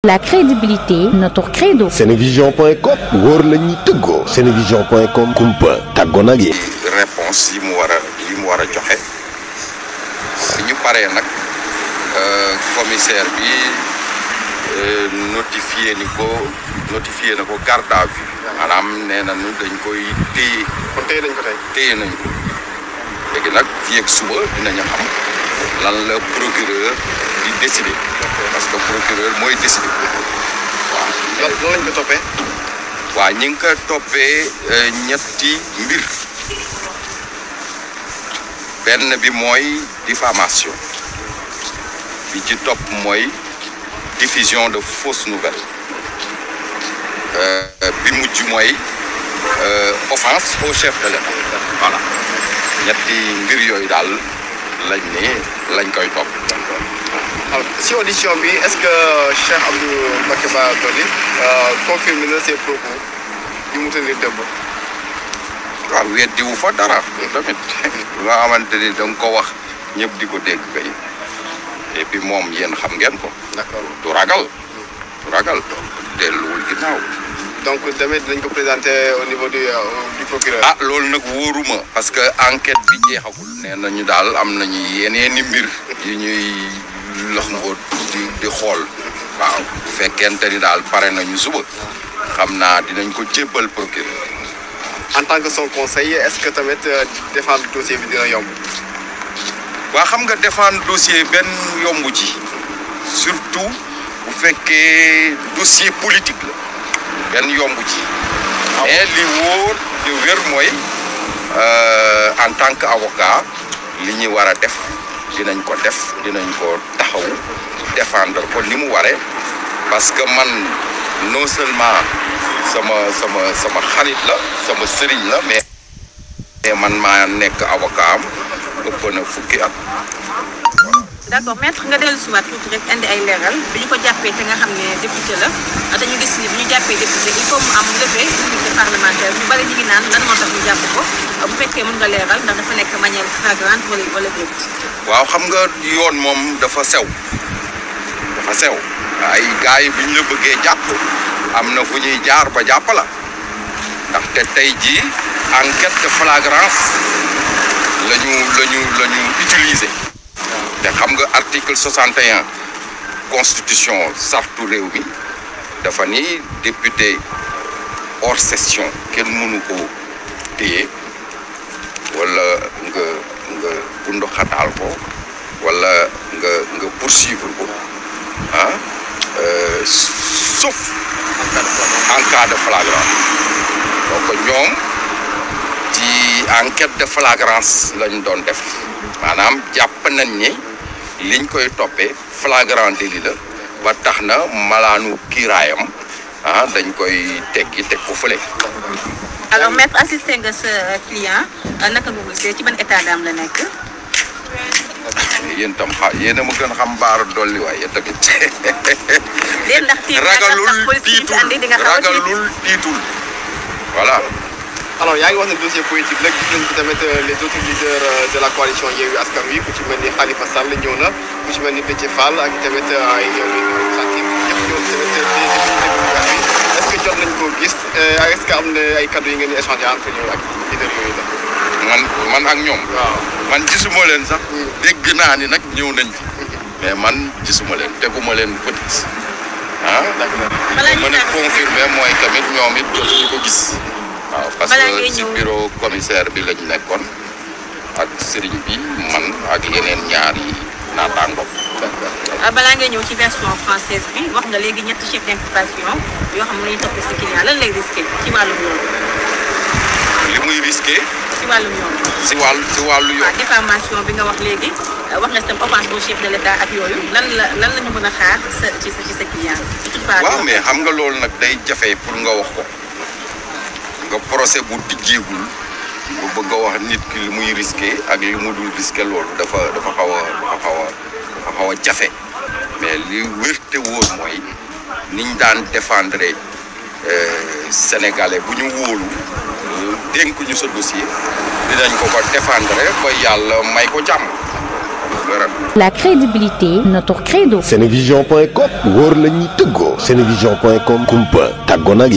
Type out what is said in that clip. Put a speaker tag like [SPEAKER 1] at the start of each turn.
[SPEAKER 1] La crédibilité, notre credo.
[SPEAKER 2] Senevision.com wóor la ñuy tëggoo. Senevision.com kumpa tàggoo nag yi.
[SPEAKER 3] réponse yi mu war a joxe bi ñu paree nag commissaire bi notifié na ko garde à vue maanaam nee na ñu dañ koy téye.
[SPEAKER 4] kon téye nañ ko tey.
[SPEAKER 3] téye nañ ko léegi nag fii ak suba dinañu xam lan la procureur di décider parce que procureur mooy décider.
[SPEAKER 4] waaw lan lañ ko toppee.
[SPEAKER 3] waaw ñi ngi ko toppee ñetti mbir benn bi mooy diffamation bi ci topp mooy diffusion de fausses nouvelles bi mujj mooy offense au chef de l'État. Voilà ñetti mbir yooyu daal lañ koy topp.
[SPEAKER 4] alors si audition bi est-ce que Cheikh Abdou Mbacké Bara Dolly confirme na ses propos yu mu tenir démb.
[SPEAKER 3] waaw weddiwu fa dara tamit nga xamante ni da nga ko wax ñëpp di ko dégg kay et puis moom yéen xam ngeen ko.
[SPEAKER 4] d'accord
[SPEAKER 3] du ragal delluwul ginnaaw.
[SPEAKER 4] donc demee dinañ ko présenter au niveau du procureur.
[SPEAKER 3] ah loolu nag wóoruma parce que enquête bi jeexagul. nee nañu daal am nañu yeneeni mbir yu ñuy lox mboo di xool. waaw bu fekkente ni daal pare nañu suba xam naa dinañ ko jébbal procureur.
[SPEAKER 4] en tant que son conseil est-ce que tamit défendre dossier bi dina yomb.
[SPEAKER 3] waa xam nga défendre dossier benn yombu ci surtout bu fekkee dossier politique la benn yombu ci. mais li wóor li wér mooy en tant que avocat li ñuy war a def dinañ ko taxaw défendre ko ni mu waree parce que man non seulement sama xarit la sama sëriñ la mais man maa nekk avocat am ëpp na fukki at.
[SPEAKER 5] d'accord maître nga dellu si waat tuuti rek indi ay leeral bi ñu ko jàppee te nga xam ne député la te ñu gis ni bi ñu jàppee député il faut mu am levée immunité parlementaire ñu bari ñu ngi naan lan moo tax ñu jàpp ko bu fekkee mën nga leeral ndax dafa nekk manière flagrante wala déet.
[SPEAKER 3] waaw xam nga yoon moom dafa sew ay gars yi bi ñu la bëggee jàpp am na fu ñuy jaar ba jàpp la ndaxte tey jii enquête de flagrance lañu utiliser. te xam nga article 61 constitution sartu réew mi dafa ni député hors session kenn mënu ko téye wala nga bunduxataal ko wala nga poursuivre ko sauf en cas de flagrance. donc ñoom ci enquête de flagrance lañ doon def maanaam jàpp nañ ni liñ koy toppee flagrant délit la ba tax na malaanu kiiraayam dañ koy teg ko fële.
[SPEAKER 5] alors maître assisté nga sa client naka nga gisee ci ban état d'âme la nekk.
[SPEAKER 3] yéen tam yéen a ma gën xam Bara Dolly waaye tamit.
[SPEAKER 5] ragalul
[SPEAKER 3] tiitul voilà.
[SPEAKER 4] alors yaa ngi wax ne dossier politique la gis nañ ci tamit les autres leaders de la coalition Yewwi Askan Wi ku ci mel ni Khalifa Sall ñëw na ku ci mel ni Déthié Fall ak tamit ay initiative ñëpp ñëw tamit est-ce que jot nañ koo gis est-ce que am na ay kaddu yi ngeen di échanger entre ñoom ak leader yooyu la.
[SPEAKER 3] man ak ñoom.
[SPEAKER 4] waaw
[SPEAKER 3] man gisuma leen sax. dégg naa ni nag ñëw nañ fi. mais man gisuma leen teguma leen bët.
[SPEAKER 5] balaa
[SPEAKER 3] mën a confirmer mooy tamit ñoom it jotuñu ko gis. waaw parce que ci bureau commissaire bi lañ nekkoon ak sëriñ bi man ak yeneen ñaari naataango.
[SPEAKER 5] balaa ngay ñëw ci version française bi wax nga léegi ñetti chef d'inculpation yoo xam ne lañuy toppee sa client lan lay risqué ci wàllum yoon.
[SPEAKER 3] li muy risqué.
[SPEAKER 5] ci wàllum yoon.
[SPEAKER 3] ci wàllu yoon.
[SPEAKER 5] diffamation bi nga wax léegi wax nga tam offense au chef de l'État ak yooyu lan la ñu mën a xaar ci sa client.
[SPEAKER 3] waaw mais xam nga loolu nag day jafe pour nga wax ko. nga procès bu tijjeegul bu bëgg a wax nit ki li muy risqué ak li mu dul risqué loolu dafa xaw a jafe mais li wér te wóor mooy niñ daan défendre sénégalais bu ñu wóolu dénk ñu sa dossier dinañ ko défendre ba yàlla may ko jàmm dara.
[SPEAKER 1] La crédibilité, notre credo.
[SPEAKER 2] Senevision.com wóor la ñuy tëggoo. Senevision.com kumpa tàggoo nag